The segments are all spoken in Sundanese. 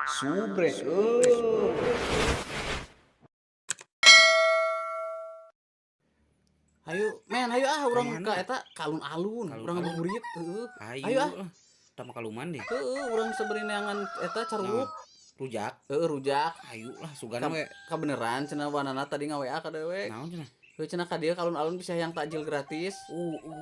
Subre. Hayu, men, hayu ah urang Kemana? ka eta ka alun-alun, urang Alun-alun. ngabuburit heueuh. Ayo, Ayo ah. lah. Tama kaluman deh. Heueuh, urang saberi neangan eta caruluk. Rujak. Heueuh, rujak. Ayo lah sugan we. Kabeneran cenah wanana tadi nga-WA ka dewek. Naon cenah? Heueuh, cenah ka dieu ka alun-alun bisa yang takjil gratis.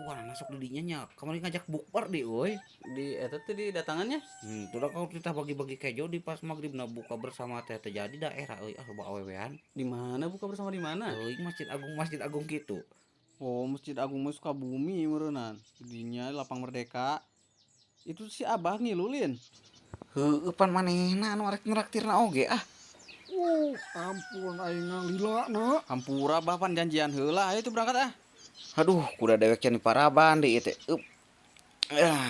Warna sok di dinya nya. Kamari ngajak bukber di euy. Di eta teh di datangannya. Tuh dah kalau kita bagi-bagi kejo di pas maghribna buka bersama teh terjadi daerah euy, ah loba awewean. Di mana buka bersama di mana? Euy, Masjid Agung gitu. Oh, Masjid Agung mah Sukabumi meureunnan. Dinya Lapang Merdeka. Itu si Abah ngilulin. Heueuh, pan manehna anu arek nraktirna oge ah. Ampun aing ngalila na. Hampura bah pan janjian heula, ayo tuh berangkat ah. Aduh, kuda dewek can paraban di ieu teh. Eup. Ah.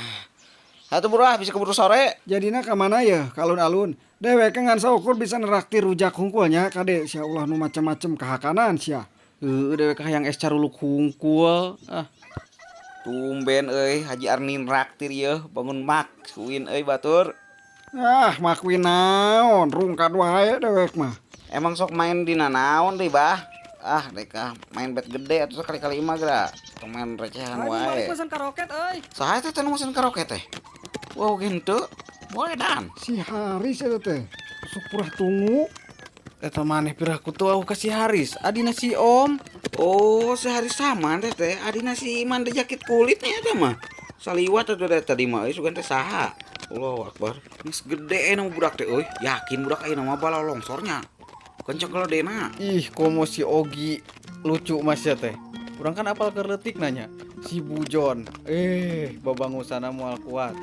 Atuh buru ah, bisa keburu sore. Jadina ka mana ya ka alun-alun. Dewek ngan saukur bisa neraktir rujak hungkulnya kade sia ulah nu macem-macem kahakanan sia. Heueuh, dewek hayang es caruluk hungkul. Ah, Tumben euy Haji Arni nraktir yeuh, bangun maksuin euy batur. Ah, makuin naon, rungkad wae dewek mah. Emang sok main di nanaon deh bah. Ah, deka main bet gede atuh sekali-kali mah geura. Tong main recehan wae. Pesan karaoke euy. Saha teh nu mesen karaoke teh? Wow, gitu. Boleh dan. Si Haris eta teh. Sok purah tungu. Eta maneh piraku tuh aku kasih Haris, adina si Om. Oh, sehari sama teh teh adina si Iman di jaket kulitnya eta mah. Saliwat atuh teh tadi mah euy sugan teh saha. Allahu Akbar. Geus gede na budak teh euy. Yakin budak ayeuna mah bala longsornya. Kenceng geledena. Ih, komo si Ogi lucu mas ya teh. Urang kan apal keur leutik nanya. Si Bujon. Babangusana moal kuat.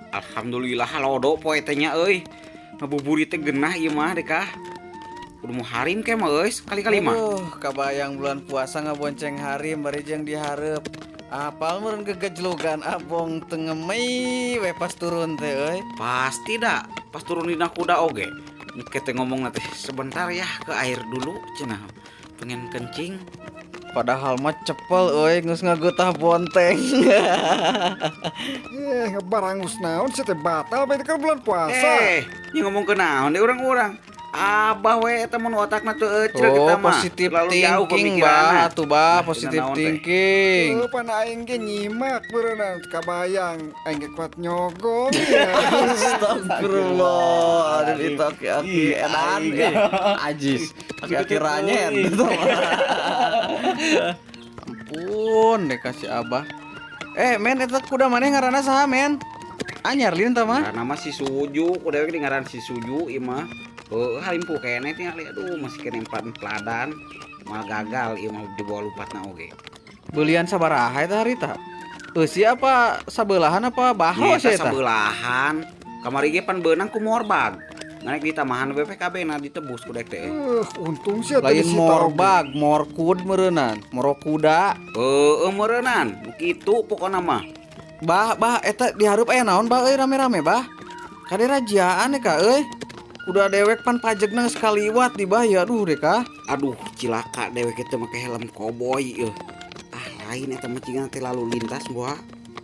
Alhamdulillah halodo poe teh nya euy. Ngabuburit teh genah ieu mah dekah. Kudu mau harim ke mah euy sekali-kali mah. Aduh, kabayang bulan puasa ngabonceng harim bari jeung dihareup. Apal meureun gegejlogan abong teu ngemei we pas turun teh euy. Pasti dah, pas turun dina kuda oge. Engke teh ngomongna teh sebentar ya ke air dulu cenah. Pengen kencing. Padahal mah cepel euy geus ngageutah bonteng. Ngebarangus naon sia teh batal bae teh bulan puasa. Nya ngomong ke naon deui urang-urang. Abah we eta mun otakna teu ecreg Oh, eta mah. positive Terlalu jauh thinking pemikiranna. bah atuh bah, Nah, positive naon teh. thinking. Heuh, pan aing ge nyimak beureunan kabayang aing ge kuat nyogong ya. Astagfirullah, aduh itu aki-aki edan ajis, aki-aki ranyen. Ampun, deh kasih abah. Men eta kuda maneh ngaranna saha, men? Anyar lin tah mah. Ngaranna mah si Suju, kuda we ngaran si Suju ieu mah. Heuh, halimpu keneh tinggal aduh masih kene empat-empladan. Moal gagal ieu mah dibawa lupatna oge. Beulian sabaraha eta harita? Eusi apa sabeullahan apa baho Nyeta sih eta? sabeullahan. Kamari ge pan beunang ku morbag. Naik ditamahan BPKB na ditebus ku dek teh. Untung sia teh Lain disita oge. morbag, morkud meureunnan, morokuda. Heueuh meureunnan, nu kitu pokona mah. Bah, bah eta dihareup aya naon bah euy rame-rame bah. Kade rajiaan ka euy. Kuda dewek pan pajegna geus kaliwat di bah ya aduh deh ka. Aduh, cilaka dewek itu make helm koboi euy. Ah, lain eta mah cingana teh lalu lintas boa.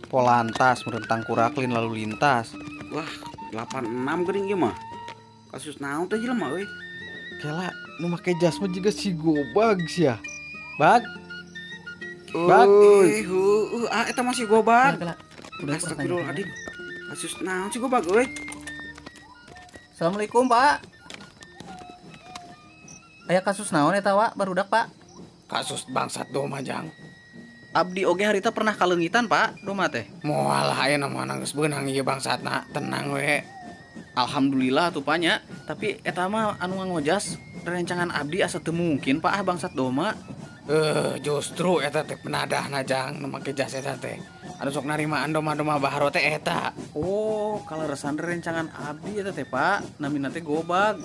Polantas merentang kuraklin lalu lintas. Wah, 86 geuning ieu mah. Kasus naon teh jelema euy? Kela nu make jas mah jiga si gobag sia. Bag. Bag. Heueuh, ah eta mah si gobag. Astagfirullahaladzim. Kasus naon si gobag euy? Assalamualaikum, Pak. Aya kasus naon eta, Wak? Barudak, Pak. Kasus bangsat doma jang. Abdi oge harita pernah kaleungitan, Pak. Doma teh. Moal aya na mah geus beunang ieu bangsatna, tenang we. Alhamdulillah tuh Pak nya. Tapi eta mah anu ngojas rencangan abdi asa teu mungkin Pak ah bangsat doma. Justru eta teh penadahna jang nu make jas eta teh. Anu sok narimaan doma-doma baharo teh eta. Oh, kaleresan rencangan abdi eta teh Pak. Namina teh gobag.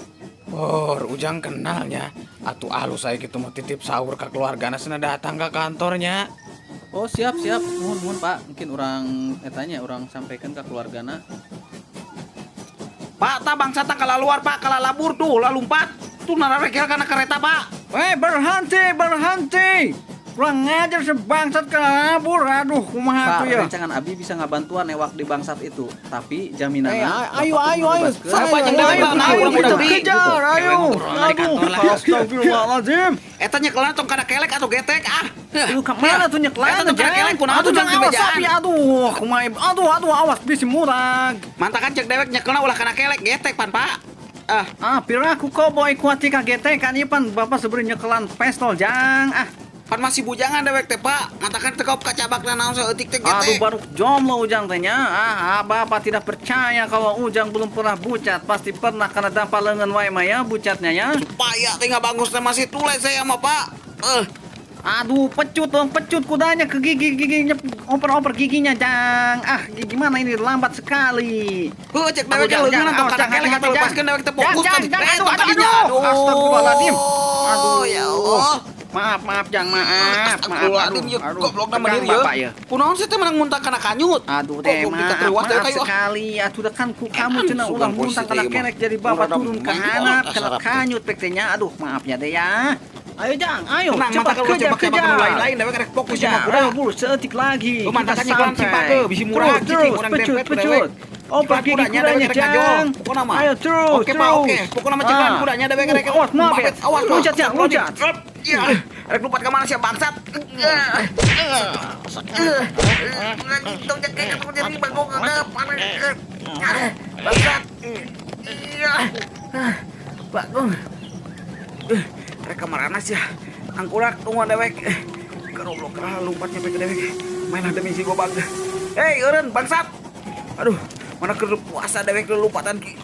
Bor, ujang kenalnya. Atuh alus aya kitu mah titip sahur ka keluargana cenah datang ka kantornya. Oh, siap siap. Nuhun nuhun Pak. Mungkin urang etanya urang sampaikan ke keluargana. Pak, ta bangsat ta kalaluar Pak, kalalabur tuh, lalumpat. Tuh nararekel kana kereta Pak. Weh, berhenti, berhenti. Kurang ngajar sebangsat kabur. Aduh, kumaha Pak, tuh ya. rencangan abi bisa ngabantuan newak di bangsat itu, tapi jaminannya Ayo ayo ayo. Ayo, Ayo, kejar, ayo. Aduh, astagfirullahaladzim. Eta nyekelan tong kana kelek atau getek ah. Aduh, kemana tuh nyekelan? Eta tong kana kelek kunaon Aduh, tuh jangan jang awas dibejaan. sapi, aduh, kumaha. Aduh, aduh, awas bisi murag. Mantakan cek dewek nyekelna ulah kana kelek getek pan Pak. Ah, Ah, piraku koboi kuat ka getek kan ieu pan bapak sebenarnya nyekelan pistol jang. Ah, pan masih bujangan dewek teh Pak. Mantakan teu kacabak naon saeutik teh aduh getek. baru jomblo Ujang teh nya. Ah, ah, bapak tidak percaya kalau Ujang belum pernah bucat. Pasti pernah karena dampak lengan wae mah ya bucatnya ya. Paya teh ngabangus teh masih tule saya mah Pak. Aduh, pecut dong, pecut kudanya ke gigi giginya, oper-oper giginya, Jang. Ah, gimana ini lambat sekali. Heuh cek dewek Aduh, leungeun Jang, tong kana Jang, kelek hati-hati, atuh Jang. lepaskeun dewek teh fokus Jang, tadi. Jang, Eh, aduh, tong aduh, kadinya. aduh. Astagfirullahaladzim. Aduh, ya Allah. Maaf, maaf, Jang, maaf, maaf. Astagfirullahaladzim, Aduh, ya aduh. goblok nama Tegang diri ya. Bapak ya. Kunaon sih teh menang muntah kana kanyut. Aduh deh, Goblok maaf, dikateriwas teh maaf kayu. sekali. Aduh, dah kan ku kamu Edan, cenah sugan ulah muntah posisi kena teh, kelek mah. jadi bapak Murah turun ke main hanap, otak kena sarap teh. kanyut pek teh nya. Aduh, maaf ya deh ya. Ayo Jang, ayo Tenang, cepat mantap kalau kejar, cebak-cebak kejar. nu lain-lain dewek rek fokus Kejar, sama kuda. ayo buru seetik lagi. Lu mantakan Kita nyekelan sampai. cipake, bisi murah, Terus, cicing, terus, orang pecut, dempet pecut. dewek. Oper Cekelan gigi kudanya kudanya, dewek rek ngajol. Jang. Pokona mah. Ayo terus, Oke, Pak, terus. oke. Pokona mah cekelan Ah. kudanya dewek rek. Awas, maaf ya. Awas, Loncat, Jang, loncat. Ya, rek lompat ke mana sih bangsat? Bangsat. Iya. Bagong. Rek kamarana sih ya. Angkurak tunggu dewek. Goblok kerah lompat nyampe ke dewek. Mainlah demi si gobang. Hei, eureun bangsat. Aduh, mana keur puasa dewek lu lompatan ki.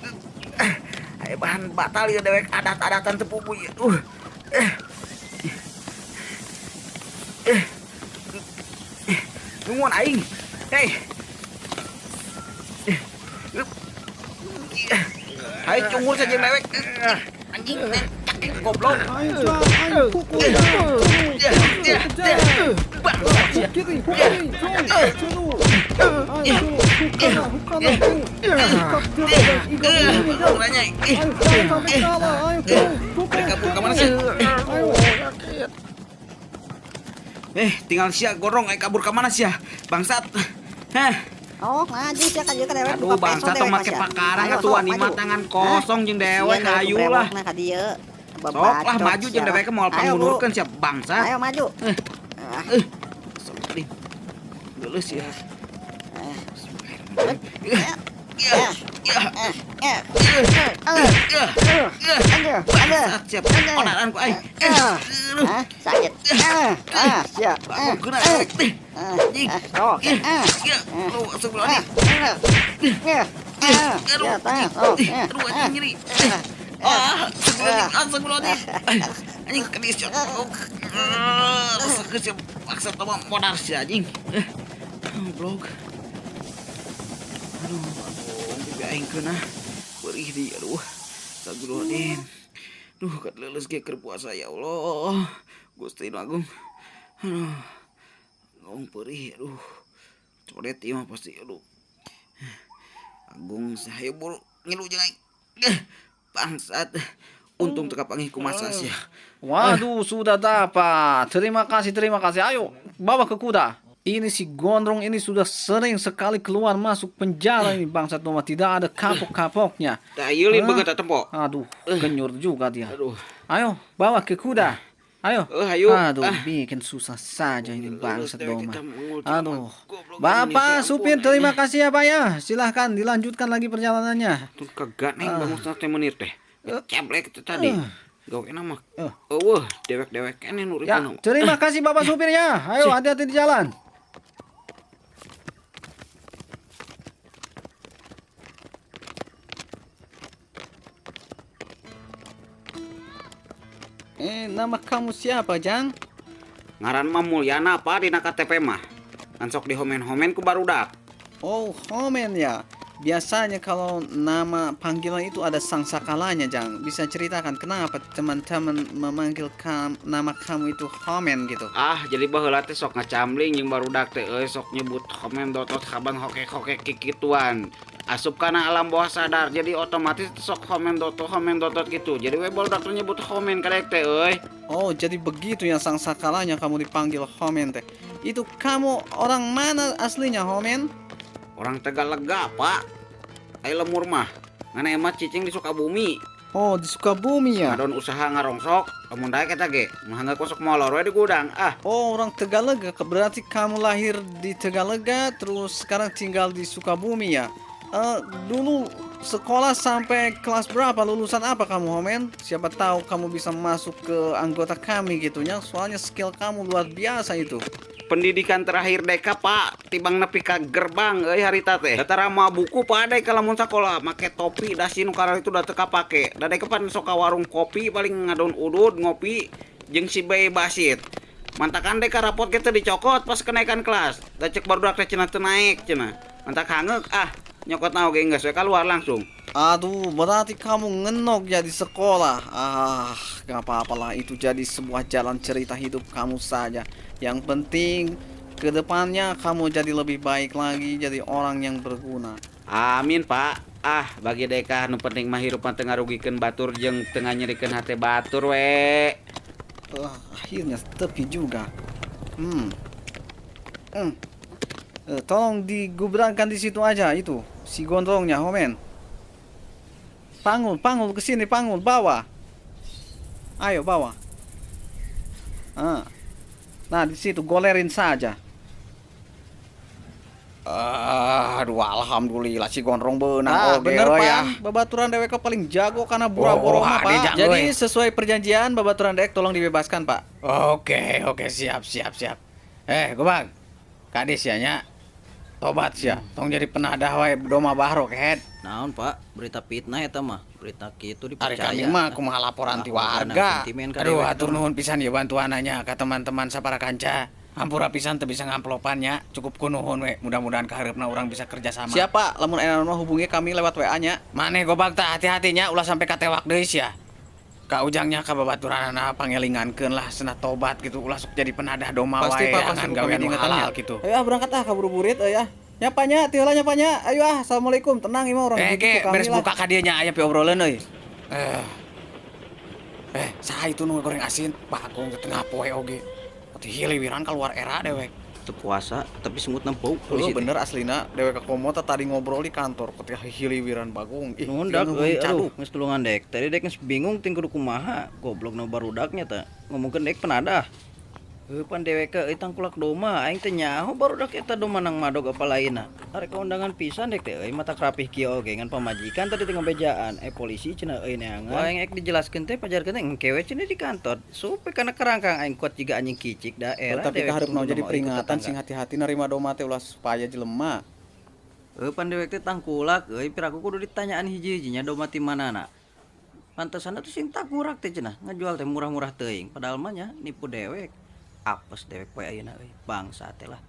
Ayo bahan batal ya dewek adat-adatan teu pupu ieu. Nungguan aing. Hei. Hai cungur saja dewek. Anjing, cakit goblok. Ayo, pukul. Bangsat. Kiri, kiri, Kabur ke mana sih? Tinggal sia gorong, kabur ke mana sia? Bangsat. Heh. Oh, maju sia ka dieu ka dewek. Aduh, bangsat tong make pakarang atuh anima tangan kosong jeung dewek hayu lah. Ka dieu. Sok lah maju jeung dewek moal pangmundurkeun sia bangsat. Ayo maju. Astagfirullahaladzim. Geuleuh sia. Bangsat sia onaran ku aing. Sakit. Sia. Bagong kena dewek teh. Anjing. Sok. Aduh, astagfirullahaladzim. Aduh, aduh, anjing nyeri. Ah, astagfirullahaladzim, astagfirullahaladzim. Anjing kedis sia. Rusak sia paksa toma modar sia anjing. Goblok. Aduh, aduh, bibi aing keuna. Perih di aduh. Astagfirullahaladzim. Duh, kat leuleus ge keur puasa ya Allah. Gusti nu Agung. Aduh. Agung perih aduh. Codet ieu mah pasti aduh. Agung saya buru ngilu jeung aing. Bangsat. Untung teu kapanggih ku masa sia. Waduh, sudah dapat. Terima kasih, terima kasih. Ayo, bawa ke kuda. Ini si Gondrong ini sudah sering sekali keluar masuk penjara ini bangsat Noma. Tidak ada kapok-kapoknya. Tah ieu lin beungeut tempo. Aduh, kenyur juga dia. Aduh. Ayo, bawa ke kuda. Ayo. Ayo. Aduh, bikin susah saja ini bangsat Doma. Aduh. Bapak supir, terima kasih ya Pak ya. Silahkan dilanjutkan lagi perjalanannya. Tuh kagak neng bangus teh menir teh. Ceblek itu tadi. Gawe nama. Eueuh, dewek-dewek keneh nu Ya, terima kasih Bapak supirnya. Ayo hati-hati di jalan. Nama kamu siapa, Jang? Ngaran mah Mulyana, Pak, dina KTP mah. Ngan sok dihomen-homen ku barudak. Oh, homen ya. Biasanya kalau nama panggilan itu ada sangsakalanya, Jang. Bisa ceritakan kenapa teman-teman memanggil nama kamu itu Homen gitu? Ah, jadi baheula teh sok ngacamling jeung barudak teh euy sok nyebut Homen dotot kaban hokek-hokek kikituan. Asup kana alam bawah sadar, jadi otomatis sok Homen Dotot, Homen Dotot gitu. Jadi we barudak teh nyebut Homen ka dek teh euy. Oh, jadi begitu ya sang sakalanya kamu dipanggil Homen teh. Itu kamu orang mana aslinya, Homen? Orang Tegalega, Pak. Ai lembur mah. Ngan emang cicing di Sukabumi. Oh, di Sukabumi ya? Ngadon usaha ngarongsok, lamun daek eta ge. Mah geus sok molor we di gudang. Ah. Oh, orang Tegalega. Berarti kamu lahir di Tegalega, terus sekarang tinggal di Sukabumi ya? Dulu sekolah sampai kelas berapa? Lulusan apa kamu, Homen? Siapa tahu kamu bisa masuk ke anggota kami gitu ya. Soalnya skill kamu luar biasa itu. Pendidikan terakhir deka, Pak, tibang nepi ka gerbang euy harita teh. Tara mawa buku, Pak, deka lamun sakola make topi dasi nu itu udah teu kapake. Da deka pan sok ka warung kopi paling ngadon udud ngopi jeung si Bay Basit. Mantakan deka rapot kita dicokot pas kenaikan kelas. Da cek barudak teh cenah teu naik cenah. Mantak hangeuk ah, nyokot na oge geus we keluar langsung. Aduh, berarti kamu ngenok ya di sekolah. Ah, gak apa-apalah, itu jadi sebuah jalan cerita hidup kamu saja. Yang penting ke depannya kamu jadi lebih baik lagi, jadi orang yang berguna. Amin, Pak. Ah, bagi deka nu penting mah hirupan teu ngarugikeun batur jeung teu nganyerikeun hate batur we. Akhirnya tepi juga. Hmm. Hmm. Tolong digubrankan di situ aja itu si gondrongnya, Homen. Pangul, pangul ke sini, pangul, bawa. Ayo bawa. Ah. Nah, di situ golerin saja. Aduh, alhamdulillah si gondrong beunang Nah, oge bener euy, Pan. ah. Babaturan dewek paling jago karena bura-boro Oh, mah, ade Pak. jang, Jadi euy. sesuai perjanjian, babaturan dewek tolong dibebaskan, Pak. Oke, siap, siap, siap. Eh, Gobang. Kades ya nya. Tobat sia. Tong jadi penadah wae doma bahro kehed. Naon, Pak, berita fitnah eta mah, berita kitu Ari dipercaya. kami mah kumaha laporan ti Ah, warga. sentimen ka Aduh, dewek hatur mah. nuhun pisan ya bantuananya ka teman-teman sapara kanca. Hampura pisan teu bisa ngamplopan nya. Cukup ku nuhun we. Mudah-mudahan kahareupna urang bisa kerja sama. Siapa? Lamun enak mah hubungi kami lewat WA nya. Maneh gobag tah hati-hati nya, ulah sampai katewak deui sia. Ka ujangnya ka babaturanana pangelingankeun lah cenah tobat gitu, ulah sok jadi penadah doma Pasti wae Pak, pasti ngan ku kami gawean nu diingetannya. halal gitu. Ayo ah, berangkat ah kaburu-burit euy ah. Nya Pak nya, ti heula nya Pak nya. Ayo ah, assalamualaikum. Tenang ieu mah orang Eh, gitu ke kami beres lah. buka ka dieu nya aya piobroleun euy. Eh. Eh, saha itu nu goreng asin? Bagong teh tengah poe oge. Atuh hiliwiran keluar era dewek. Teu puasa tapi sungutna bau Oh, polisi teh. bener aslina dewek komo teh tadi ngobrol di kantor ketika hiliwiran Bagong. Ih, Nuhun dak dia euy, caduk. aduh, geus tulungan dek. Tadi dek geus bingung ting kudu kumaha, goblok nu barudaknya teh. Ngomongkeun dek penadah. Heuh pan dewek euy tangkulak doma, aing teh nyaho barudak eta doma nang madog apa lainna. Arek undangan pisan dek teh euy, mata rapih kieu oge ngan pamajikan tadi teh ngabejaan. Eh, polisi cenah euy neangan. Wah, aing ek dijelaskeun teh pajarkeun teh engke we cenah di kantor. Supe kana kerangkang aing kuat jiga anjing kicik da era Tapi dewek kaharepna tunduk jadi mah ikut peringatan tetangga. sing hati-hati narima doma teh ulah supaya jelema. Heuh pan dewek teh tangkulak euy, piraku kudu ditanyaan hiji-hijinya doma ti manana. Pantesan atuh sing tangkurak teh cenah ngajual teh murah-murah teuing, padahal mah nya nipu dewek. Apes dewek poe ayeuna euy, bangsa teh lah.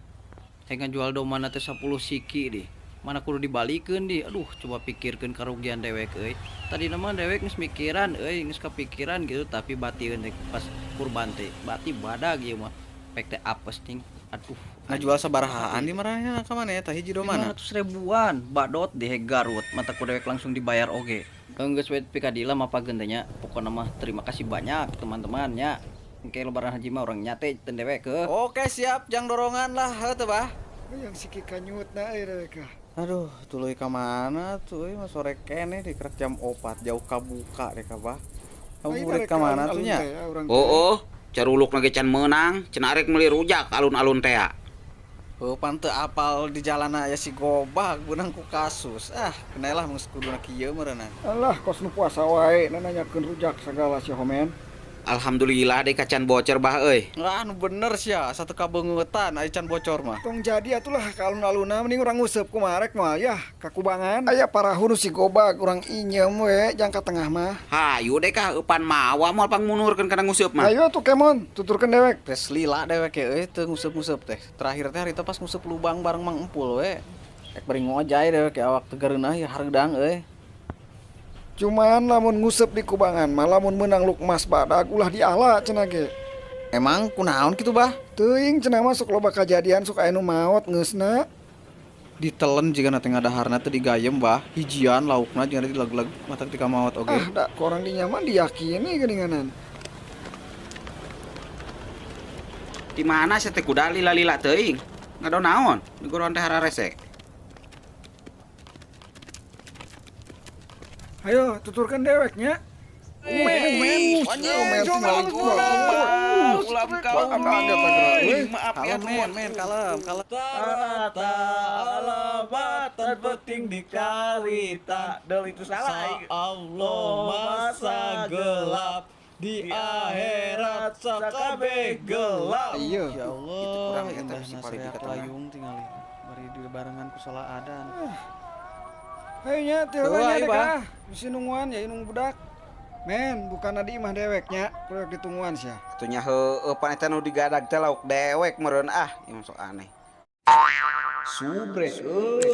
Hayang ngajual domana teh 10 siki dih. Mana kudu dibalikeun dih. Aduh, coba pikirkeun karugian dewek euy. Tadi mah dewek geus mikiran euy, geus kepikiran gitu tapi batieun teh pas kurban teh. Bati badag ieu mah. Pek teh apes ting. Aduh. Ngajual sabarahaan di marahnya ka mana eta hiji domana? 500 ribuan badot di Garut, mata ku dewek langsung dibayar oge. Geus we pikadila mah pageun teh nya. Pokona mah terima kasih banyak teman-teman nya. Engke lebaran haji mah urang nyate ten dewek ke. Oke siap, jang dorongan lah heuh teh bah. Yang siki kanyutna euy dewek ah. Aduh, tuluy ka mana tuh euy mah sore keneh di kerak jam 4 jauh kabuka deh ka bah. Ngabuburit ka mana tuh nya? Oh, oh, caruluk ge can meunang, cenah arek meuli rujak alun-alun teh. Heuh pan teu apal di jalan aya si gobag beunang ku kasus. Ah, kenalah geus kuduna kieu meureunna. Alah, kos nu puasa wae nanyakeun rujak sagala si Homen. Alhamdulillah deh kacan bocor bah euy. Ah, nu bener sia, satu kabeungeutan aya can bocor mah. Tong jadi atulah ka alun-alunna, mending urang nguseup kumaha rek moal yah ka kubangan. Aya parahu nu si gobag urang inyem we jang ka tengah mah. Hayu deh kah eupan mawa moal pangmunurkeun kana nguseup mah. Ayo atuh kemon, tuturkeun dewek. Tes lila dewek ye euy teu nguseup-nguseup teh. Terakhir teh harita pas nguseup lubang bareng Mang Empul we. Ek bari ngojay dewek ye awak teu gareunah ye hareudang euy. Cuman lamun nguseup di kubangan mah lamun meunang lukmas badag ulah diala cenah ge. Emang kunaon kitu bah? Teuing cenah mah sok loba kajadian sok aya nu maot ngeusna. Ditelen jigana teh ngadaharna teh digayem bah. Hijian laukna jigana dileg-leg matak tika maot oge. Ah, da ku orang dinya mah diyakini geuninganan. Di mana sia teh kuda lila-lila teuing? Ngado naon? Di goroan teh hararese. Ayo tuturkan deweknya. Maaf ya Kalem men, men, kalem, kalem. Tarata alamatan penting di karita. Del itu salah. Allah masa gelap di akhirat sakabe gelap. Iya. Ya Allah, Itu kurang ya, indah tapi si paling nasehat di tengah. layung tingali. Bari dibarengan ku salah adan. Ayo nya Tuh, tiheula nya ayo, dek Bah. ah. Bisi nungguan ya nunggu budak. Men, bukan di imah deweknya, proyek ditungguan sia. Atuh nya heueuh pan eta nu digadag teh lauk dewek meureun ah, ieu mah sok aneh. Subrek euy.